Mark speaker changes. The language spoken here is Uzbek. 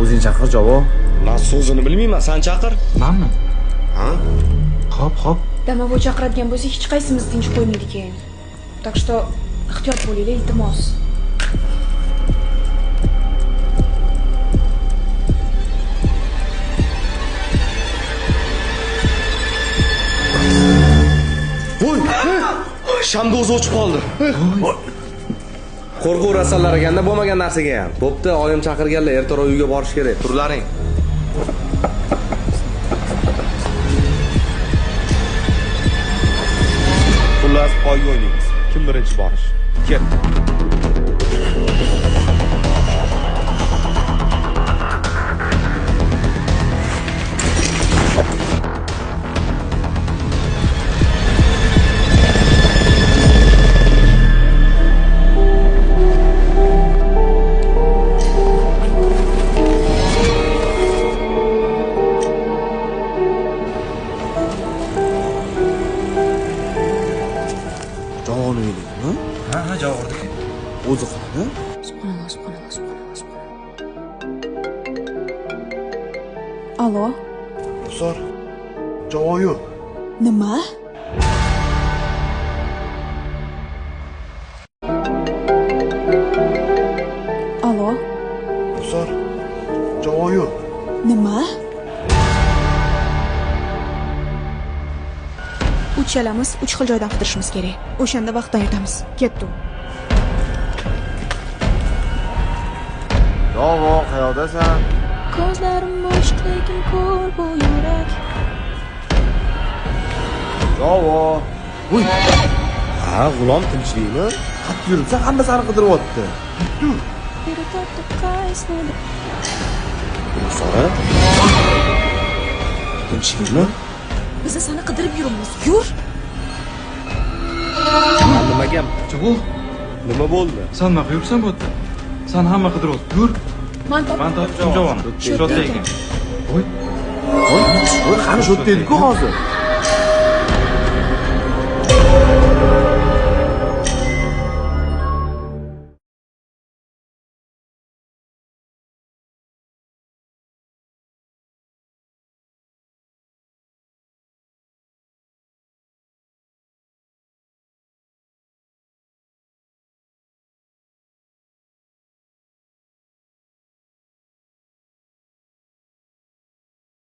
Speaker 1: O'zing chaqir, Javo.
Speaker 2: Men so'zini bilmayman, sen chaqir.
Speaker 3: Manmi?
Speaker 2: Ha?
Speaker 3: Hop, hop.
Speaker 4: Домовой chaqiradigan bo'lsa, hech qaysimiz tinch qo'ymaydi keyin. Так что ehtiyot bo'linglar, iltimos.
Speaker 2: Voy! Shamda o'zi o'chib qoldi. Qo'rquvrasanlar ekanda bo'lmagan narsaga ham. Bo'pti, oyim chaqirganlar, ertaroq uyga borish kerak. Turlaring. Xullas, poyga o'ynaymiz. Kim birinchi borish? Ketdi.
Speaker 1: Javoni uyidimi?
Speaker 3: Ha, ha, Javorniki.
Speaker 1: O'zi qani?
Speaker 4: Subhanalloh, subhanalloh, subhanalloh, subhanalloh. Alo,
Speaker 5: Ruxsor, Javo yo'q.
Speaker 4: Nima? Alo,
Speaker 5: Ruxsor, Javo yo'q.
Speaker 4: Nima? Uchalamiz uch xil joydan qidirishimiz kerak. O'shanda vaqtdan yutamiz. Ketdim.
Speaker 1: Javo, qayoqdasan?
Speaker 4: Ko'zlarim bo'sh, lekin ko'r bu yurak.
Speaker 1: Javo. Voy. Ha, g'ulom tinchlikmi? Qattiq yuribsan, hamma seni qidiryapti.
Speaker 4: Biri tortib qaysini.
Speaker 1: Ruxsora? Tinchlikmi?
Speaker 4: Biz seni qidirib yuribmiz. Yur.
Speaker 2: Nima gap?
Speaker 3: Javo,
Speaker 2: Nima bo'ldi?
Speaker 3: sen nima qilyapsan bu yerda? Sen hamma qidiryapti. Yur.
Speaker 4: Man topdim.
Speaker 3: Men topdim Javoni.
Speaker 4: Shu yerda
Speaker 3: Shu yerda ekan. Voy,
Speaker 1: Voy, voy, qani shu yerda edi-ku hozir.